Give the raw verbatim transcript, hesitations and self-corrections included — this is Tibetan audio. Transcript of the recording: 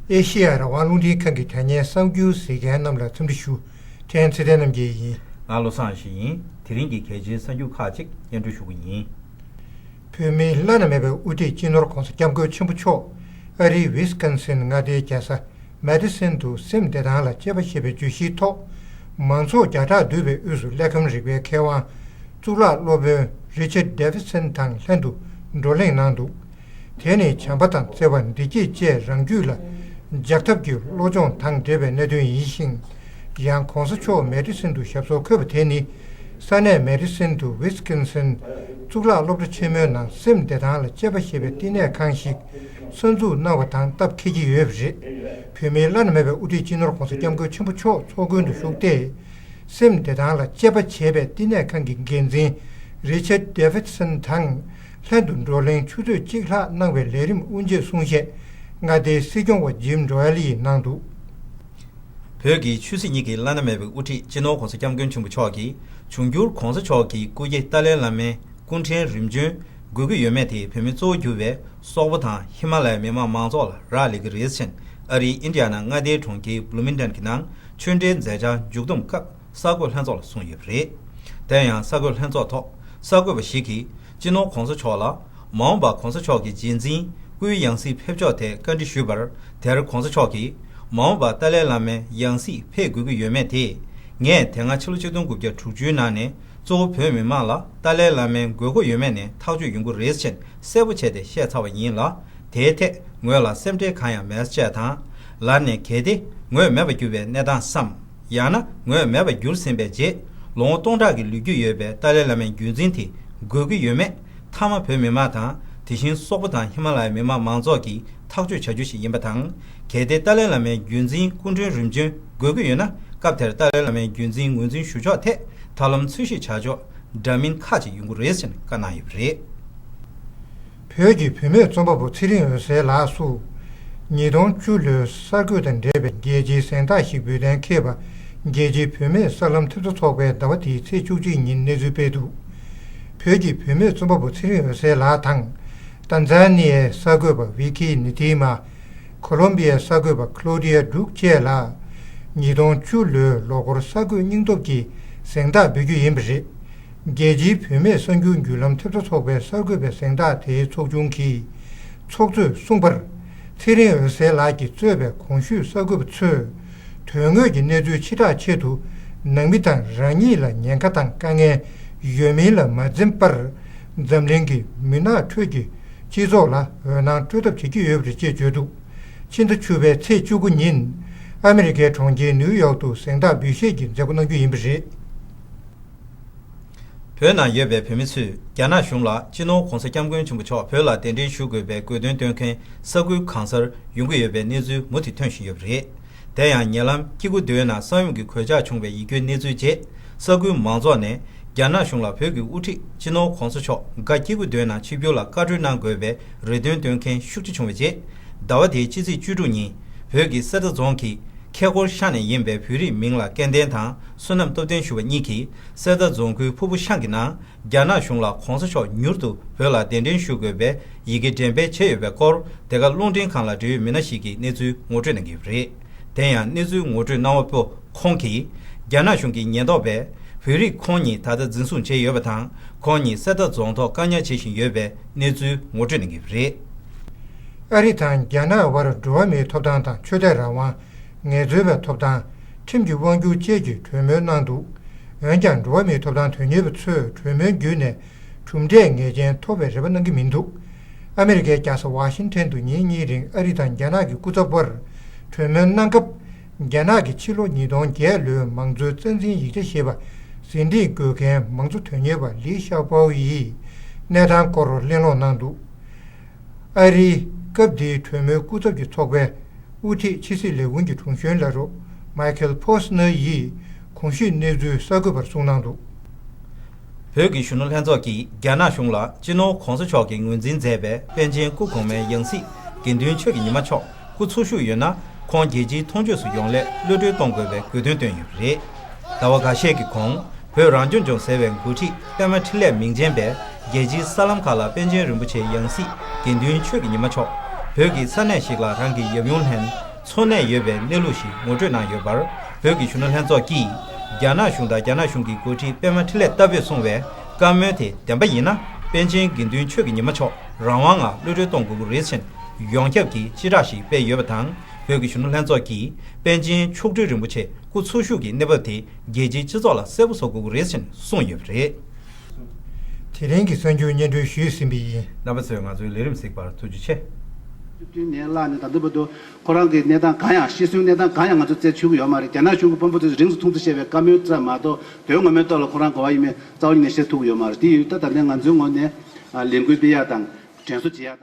ཨེ་ཤེ་ཡ་རང་དབང་རླུང་འཕྲིན་ཁང་གི་དྲ་བརྙན་གསར་འགྱུར་གཟིགས་མཁན་རྣམས་ལ་འཚམས་འདྲི་ཞུ། ཕྲན་ཚེ་བརྟན་རྣམ་རྒྱལ་ཡིན། ང་བློ་བཟང་ཡེ་ཤེས་ཡིན། དེ་རིང་གི་གལ་ཆེའི་གསར་འགྱུར་ཁག་ཅིག་སྙན་སྒྲོན་ཞུ་གི་ཡིན། བོད་མིའི་བླ་ན་མེད་པའི་དབུ་ཁྲིད་སྤྱི་ནོར་༧གོང་ས་༧སྐྱབས་མགོན་ཆེན་པོ་མཆོག་ཨ་རིའི་ཝི་སི་ཀོན་སིན་མངའ་སྡེའི་རྒྱལ་ས་མེ་ཏི་སིན་དུ་སེམས་བདེ་ཐང་ལ་དཔྱད་པ་ཞེས་པའི་བརྗོད་གཞིའི་ཐོག་མང་ཚོགས་བརྒྱ་ཕྲག་འདུས་པའི་དབུས་སུ་ཀླད་ཁམས་རིག་པའི་མཁས་དབང་གཙུག་ལག་སློབ་དཔོན་རི་ཆར་ཌེ་ཝིད་སན་དང་ལྷན་དུ་བགྲོ་གླེང་གནང་འདུག་དེ་ནི་བྱམས་པ་དང་བརྩེ་བ་བདེ་སྐྱིད་བཅས་རང་རྒྱུད་ལ་འཇགས་ཐབས་ཀྱི་བློ་སྦྱོང་དང་འབྲེལ་བའི་གནད་དོན་ཡིན་ཞིང་། ཡང་༧གོང་ས་མཆོག་མེ་ཏི་སིན་དུ་ཞབས་སོར་འཁོད་པ་དེ་ནི་ས་གནས་མེ་ཏི་སིན་དུ་ཝི་སི་ཀོན་སིན་གཙུག་ལག་སློབ་གྲྭ་ཆེན་མོའི་ནང་སེམས་བདེ་ཐང་ལ་དཔྱད་པ་ཞེས་པའི་བསྟི་གནས་ཁང་ཞིག་གསར་འཛུགས་གནང་བ་དང་སྟབས་འཁེལ་གྱི་ཡོད་པ་རེད། བོད་མིའི་བླ་ན་མེད་པའི་དབུ་ཁྲིད་སྤྱི་ནོར་༧གོང་ས་༧སྐྱབས་མགོན་ཆེན་པོ་མཆོག་ཚོགས་མགོན་དུ་བཞུགས་ཏེ། སེམས་བདེ་ཐང་ལ་དཔྱད་པ་བྱས་པའི་བསྟི་གནས་ཁང་གི་འགན་འཛིན་རི་ཆར་ཌེ་ཝིད་སན་དང་ལྷན་དུ་བགྲོ་གླེང་ཆུ་ཚོད་གཅིག་ལྷག་གནང་བའི་ལས་རིམ་དབུ་འབྱེད་གསུང་བཤད་མངའ་སྡེའི་སྲིད་སྐྱོང་བ་ཇིམ་ཇོ་ཨེལ་ཡིས་གནང་འདུག་བོད་ཀྱི་ཆོས་སྲིད་གཉིས་ཀྱི་བླ་ན་མེད་པའི་དབུ་ཁྲིད་སྤྱི་ནོར་༧གོང་ས་༧སྐྱབས་མགོན་ཆེན་པོ་མཆོག་གིས་འབྱུང་འགྱུར་༧གོང་ས་མཆོག་གི་སྐུ་སྐྱེ་ཏཱ་ལའི་བླ་མའི་སྐུ་ཕྲེང་རིམ་བྱོན་དགོས་ཀྱི་ཡོད་མེད་དེ་བོད་མི་གཙོ་བོ་གྱུར་བའི་སོག་པོ་དང་ཧི་མ་ལ་ཡའི་མི་དམངས་མང་ཚོགས་ལ་རག་ལས་ཀྱི་རེད་ཅེས་ཨ་རིའི་ཨིན་ཌི་ཡ་ན་མངའ་སྡེའི་གྲོང་ཁྱེར་བྷུ་ལུ་མིན་ཊོན་གྱི་ནང་ཆོས་འབྲེལ་མཛད་འཆར་མཇུག་བསྡོམས་སྐབས་གསར་འགོད་ལྷན་ཚོགས་ལ་གསུངས་ཡོད་པ་རེད། དེ་ཡང་གསར་འགོད་ལྷན་ཚོགས་ཐོག་གསར་འགོད་པ་ཞིག་གིས་སྤྱི་ནོར་༧གོང་ས་མཆོག་ལ་མ་འོངས་པར་༧གོང་ས་མཆོག་གི་རྗེས་འཛིན་སྐུའི་ཡང་སྲིད་ཕེབས་ཕྱོགས་ཐད་བཀའ་འདྲི་ཞུས་པར། དེར་༧གོང་ས་མཆོག་གིས་མ་འོངས་པར་ཏཱ་ལའི་བླ་མའི་ཡང་སྲིད་ཕེབས་དགོས་ཀྱི་ཡོད་མེད་དེ། ངས་དེ་སྔ་ཕྱི་ལོ་ཆིག་སྟོང་དགུ་བརྒྱ་དྲུག་ཅུའི་ནང་ནས་གཙོ་བོ་བོད་མི་མང་ལ་ཏཱ་ལའི་བླ་མའི་དགོས་མཁོ་ཡོད་མེད་ནས་ཐག་གཅོད་ཡོང་གི་རེད་ཅེས་གསལ་པོ་བྱས་ཏེ་བཤད་ཚར་བ་ཡིན་ལ། དེའི་ཐད་ངོས་ལ་སེམས་ཁྲལ་གང་ཡང་མེད་ཅེས་དང་། ལར་ནས་གལ་ཏེ་ངོས་མེད་པར་གྱུར་པའི་གནས་སྟངས་སམ། ཡང་ན་ངོས་མེད་པར་གྱུར་ཟིན་པའི་རྗེས། ལོ་ངོ་སྟོང་ཕྲག་གི་ལོ་རྒྱུས་ཡོད་པའི་ཏཱ་ལའི་བླ་མའི་བརྒྱུད་འཛིན་དེ་དགོས་ཀྱི་ཡོད་མེད། མཐའ་མ་བོད་མི་མང་དང་དེ་བཞིན་སོག་པོ་དང་ཧི་མ་ལ་ཡའི་མི་དམངས་མང་ཚོགས་ཀྱིས་ཐག་གཅོད་བྱ་རྒྱུ་ཞིག་ཡིན་པ་དང་། གལ་ཏེ་ཏཱ་ལའི་བླ་མའི་བརྒྱུད་འཛིན་སྐུ་ཕྲེང་རིམ་བྱོན་དགོས་ཀྱི་ཡོད་ན། སྐབས་དེར་ཏཱ་ལའི་བླ་མའི་བརྒྱུད་འཛིན་ངོས་འཛིན་ཞུ་ཕྱོགས་ཐད་ཐབས་ལམ་འཚོལ་ཞིབ་བྱ་ཕྱོགས་འདྲ་མིན་ཁག་ཅིག་ཡོང་གི་རེད་ཅེས་བཀའ་གནང་ཡོད་པ་རེད། བོད་ཀྱི་བུད་མེད་རྩོམ་པ་པོ་ཚེ་རིང་འོད་ཟེར་ལགས་སུ། ཉིས་སྟོང་བཅུ་ལོའི་གསར་འགོད་དང་འབྲེལ་བའི་རྒྱལ་སྤྱིའི་གཟེངས་རྟགས་ཤིག་འབུལ་གཏན་འཁེལ་བ། རྒྱལ་སྤྱིའི་བུད་མེད་གསར་ལམ་ཐེབས་རྩ་ཚོགས་པས་ཟླ་བ་འདིའི་ཚེས་བཅུ་གཅིག་ཉིན་གནས་ཚུལ་སྤེལ་འདུག་བོད་ཀྱི་བུད་མེད་རྩོམ་པ་པོ་ཚེ་རིང་འོད་ཟེར་ལགས་དང་། ཏན་ཛ་ནི་ཡའི་གསར་འགོད་པ་ཝི་ཁི་ནི་ཐི་མ། ཁོ་ལོམ་བི་ཡའི་གསར་འགོད་པ་ཁློ་ཌི་ཡ་ཌུག་བཅས་ལ། ཉིས་སྟོང་བཅུ་ལོའི་ལོ་འཁོར་གསར་འགོད་སྙིང་སྟོབས་ཀྱི་གཟེངས་རྟགས་འབུལ་རྒྱུ་ཡིན་པ་རེད། རྒྱལ་སྤྱིའི་བུད་མེད་གསར་འགྱུར་བརྒྱུད་ལམ་ཐེབས་རྩ་ཚོགས་པའི་གསར་འགོད་པའི་གཟེངས་རྟགས་དེའི་ཚོགས་ཆུང་གི་ཚོགས་གཙོས་གསུངས་པར། ཚེ་རིང་འོད་ཟེར་ལགས་ཀྱིས་གཙོས་པའི་གོང་ཞུས་གསར་འགོད་པ་ཚོས། དོན་དངོས་ཀྱི་གནས་ཚུལ་ཕྱིར་བསྒྲགས་ཆེད་དུ། ནང་མི་དང་རང་ཉིད་ལ་ཉེན་ཁ་དང་དཀའ་ངལ་ཡོད་མིན་ལ་མ་འཛེམ་པར། འཛམ་གླིང་གི་མུན་ནག་ཁྲོད་ཀྱི་སྤྱི་ཚོགས་ལ་འོད་སྣང་སྤྲོད་ཐབས་བྱེད་ཀྱི་ཡོད་པ་རེད་ཅེས་བརྗོད་འདུག་ཕྱི་ཟླ་བཅུ་པའི་ཚེས་བཅུ་དགུ་ཉིན། ཨ་མི་རི་ཀའི་གྲོང་ཁྱེར་ནིའུ་ཡོག་ཏུ་གཟེངས་རྟགས་འབུལ་བཞེས་ཀྱི་མཛད་སྒོ་གནང་རྒྱུ་ཡིན་པ་རེད། བོད་ནང་ཡོད་པའི་བོད་མི་ཚོས་རྒྱ་ནག་གཞུང་ལ་སྤྱི་ནོར་༧གོང་ས་༧སྐྱབས་མགོན་ཆེན་པོ་མཆོག་བོད་ལ་གདན་འདྲེན་ཞུ་དགོས་པའི་དགོས་འདུན་བཏོན་མཁན་ས་ཁུལ་གང་སར་ཡོང་གི་ཡོད་པའི་གནས་ཚུལ་མུ་མཐུད་ཐོན་བཞིན་ཡོད་པ་རེད། དེ་ཡང་ཉེ་ལམ་སྐྱེ་རྒུ་མདོའི་ནང་ས་ཡོམ་གྱི་གོད་ཆག་བྱུང་བའི་ཡིད་སྐྱོའི་གནས་ཚུལ་རྗེས། ས་ཁུལ་མང་ཚོགས་ནས་རྒྱ་ནག་གཞུང་ལ་བོད་ཀྱི་དབུ་ཁྲིད་སྤྱི་ནོར་༧གོང་ས་མཆོག་འགའ་སྐྱེ་རྒུ་མདོའི་ནང་ཆིབས་བསྒྱུར་ལ་བཀའ་འཁྲོལ་གནང་དགོས་པའི་རེ་འདུན་བཏོན་མཁན་ཤུགས་ཆེ་བྱུང་བའི་རྗེས། ཟླ་བ་འདིའི་ཕྱི་ཚེས་བཅུ་དྲུག་ཉིན་བོད་ཀྱི་གསེར་རྟ་རྫོང་གི་ཁེ་ཀོར་ཤང་ནས་ཡིན་པའི་བོད་རིགས་མིང་ལ་སྐལ་ལྡན་དང་བསོད་ནམས་སྟོབས་ལྡན་ཞུ་བ་གཉིས་ཀྱིས་གསེར་རྟ་རྫོང་ཁུལ་ཕུར་བུ་ཤང་གི་ནང་རྒྱ་ནག་གཞུང་ལ་༧གོང་ས་མཆོག་མྱུར་དུ་བོད་ལ་གདན་འདྲེན་ཞུ་དགོས་པའི་ཡི་གེ་འགྲེམས་སྤེལ་བྱས་ཡོད་པའི་སྐོར། དེ་ག་རླུང་འཕྲིན་ཁང་ལ་འབྲེལ་ཡོད་མི་སྣ་ཞིག་གིས་གནས་ཚུལ་ངོ་སྤྲོད་གནང་གི་ཡོད་པ་རེད། དེ་ཡང་གནས་ཚུལ་ངོ་སྤྲོད་གནང་བ་པོ་ཁོང་གིས། རྒྱ་ནག་གཞུང་གི་ཉེན་རྟོག་པས་བོད་རིགས་ཁོང་ཉིད་ད་ལྟ་འཛིན་བཟུང་བྱས་ཡོད་པ་དང་། ཁོང་ཉིད་གསེར་རྟ་རྫོང་ཐོག་བཀག་ཉར་བྱེད་བཞིན་ཡོད་པའི་གནས་ཚུལ་ངོ་སྤྲོད་གནང་གི་ཡོད་པ་རེད། ཨ་རི་དང་རྒྱ་ནག་དབར་འགྲོ་བ་མིའི་ཐོབ་ཐང་དང་ཆོས་དད་རང་དབང་། ངལ་རྩོལ་བའི་ཐོབ་ཐང་། ཁྲིམས་ཀྱི་དབང་སྒྱུར་བཅས་ཀྱི་གྲོས་མོལ་གནང་འདུག་འོན་ཀྱང་། འགྲོ་བ་མིའི་ཐོབ་ཐང་དོན་གཉེར་བ་ཚོས་གྲོས་མོལ་བརྒྱུད་ནས་གྲུབ་འབྲས་ངེས་ཅན་ཐོབ་པའི་རེ་བ་གནང་གི་མི་འདུག་ཨ་མི་རི་ཀའི་རྒྱལ་ས་ཝ་ཤིང་ཊོན་དུ་ཉིན་གཉིས་རིང་ཨ་རི་དང་རྒྱ་ནག་གི་སྐུ་ཚབ་དབར་གྲོས་མོལ་གནང་སྐབས། རྒྱ་ནག་གི་ཕྱི་ལོ་ཉིས་སྟོང་བརྒྱད་ལོའི་མང་གཙོའི་རྩ་འཛིན་ཡིག་ཆ་ཞེས་པ་ཟིན་བྲིས་འགོད་མཁན་མང་གཙོ་དོན་གཉེར་བ་ལི་ཤའོ་པའོ་ཡིས་གནས་སྟངས་སྐོར་གླེང་སློང་གནང་འདུག་ཨ་རིའི་སྐབས་དེའི་གྲོས་མོལ་སྐུ་ཚབ་ཀྱི་ཚོགས་པའི་དབུ་ཁྲིད་ཕྱི་སྲིད་ལས་ཁུངས་ཀྱི་དྲུང་གཞོན་ལས་རོགས་མའི་ཁེལ་ཕོ་སི་ནར་ཡིས་གོང་ཞུས་གནས་ཚུལ་གསར་འགོད་པར་གསུངས་གནང་འདུག་བོད་ཀྱི་གཞོན་ནུ་ལྷན་ཚོགས་ཀྱིས་རྒྱ་ནག་གཞུང་ལ་སྤྱི་ནོར་༧གོང་ས་མཆོག་གིས་ངོས་འཛིན་མཛད་པའི་པཎ་ཆེན་སྐུ་གོང་མའི་ཡང་སྲིད་དགེ་འདུན་ཆོས་ཀྱི་ཉི་མ་མཆོག་སྐུ་འཚོ་བཞུགས་ཡོད་ན། ཁོང་རྒྱལ་སྤྱིའི་མཐོང་ཆོས་སུ་ཡོང་སླད་གློད་གྲོལ་གཏོང་དགོས་པའི་དགོས་འདུན་བཏོན་ཡོད་པ་རེད། ཟླ་བ་འགའ་ཤས་ཀྱི་གོང་། བོད་རང་སྐྱོང་ལྗོངས་ཟེར་བའི་འགོ་ཁྲིད་པད་མ་འཕྲིན་ལས་མིང་ཅན་པས་རྒྱལ་སྤྱིའི་གསར་ལམ་ཁག་ལ་པཎ་ཆེན་རིན་པོ་ཆེའི་ཡང་སྲིད་དགེ་འདུན་ཆོས་ཀྱི་ཉི་མ་མཆོག་བོད་ཀྱི་ས་གནས་ཤིག་ལ་རང་གི་ཡབ་ཡུམ་ལྷན། འཚོ་གནས་ཡོད་པའི་གནས་ལུགས་ཤིག་ངོ་སྤྲོད་གནང་ཡོད་པར། བོད་ཀྱི་གཞོན་ནུ་ལྷན་ཚོགས་ཀྱིས་རྒྱ་ནག་གཞུང་དང་རྒྱ་ནག་གཞུང་གི་འགོ་ཁྲིད་པད་མ་འཕྲིན་ལས་ལྟ་བུས་གསུངས་པའི་བཀའ་མོལ་དེ་བདེན་པ་ཡིན་ན། པཎ་ཆེན་དགེ་འདུན་ཆོས་ཀྱི་ཉི་མ་མཆོག་རང་དབང་ངང་གློད་གྲོལ་གཏོང་དགོས་ཀྱི་རེད་ཅེས་ཡོངས་ཁྱབ་ཀྱི་སྤྱི་བསྒྲགས་ཤིག་སྤེལ་ཡོད་པ་དང་། བོད་ཀྱི་གཞོན་ནུ་ལྷན་ཚོགས་ཀྱིས་པཎ་ཆེན་མཆོག་སྤྲུལ་རིན་པོ་ཆེ་སྐུ་འཚོ་བཞུགས་ཀྱི་གནས་བབ་དེ་རྒྱལ་སྤྱིའི་སྤྱི་ཚོགས་ལ་གསལ་པོ་བཟོ་དགོས་ཀྱི་རེད་ཅེས་གསུངས་ཡོད་པ་རེད། དེ་རིང་གི་གསར་འགྱུར་སྙན་སྒྲོན་ཞུས་ཟིན་པ་ཡིན། རྣམ་པ་ཚོས་ང་ཚོའི་ལས་རིམ་གཟིགས་པར་ཐུགས་རྗེ་ཆེ། བསྟུན་ནས་བཀླགས་ནས། ད་ལྟ་བར་དུ་ཁོ་རང་གི་གནས་སྟངས་གང་ཡང་། ཤི་གསོན་གནས་སྟངས་གང་ཡང་ང་ཚོ་རྩད་ཆོད་ཀྱི་ཡོད་མ་རེད། རྒྱ་ནག་གཞུང་གི་དཔོན་པོ་ཚོས་རིང་དུ་ཐུང་དུ་བཤད་པའི་བཀའ་མོལ་ཙམ་མ་གཏོགས། དོན་ངོ་མའི་ཐོག་ལ་ཁོ་རང་ག་པར་ཡིན་མིན་རྩ་བ་ཉིད་ནས་ཤེས་ཐུབ་ཀྱི་ཡོད་མ་རེད། དེ་ཡིན་དུས་ད་ལྟ་ང་ཚོའི་ངོས་ནས་ལས་འགུལ་སྤེལ་ཡག་དང་དྲན་གསོ་བྱེད་ཡག་དང་།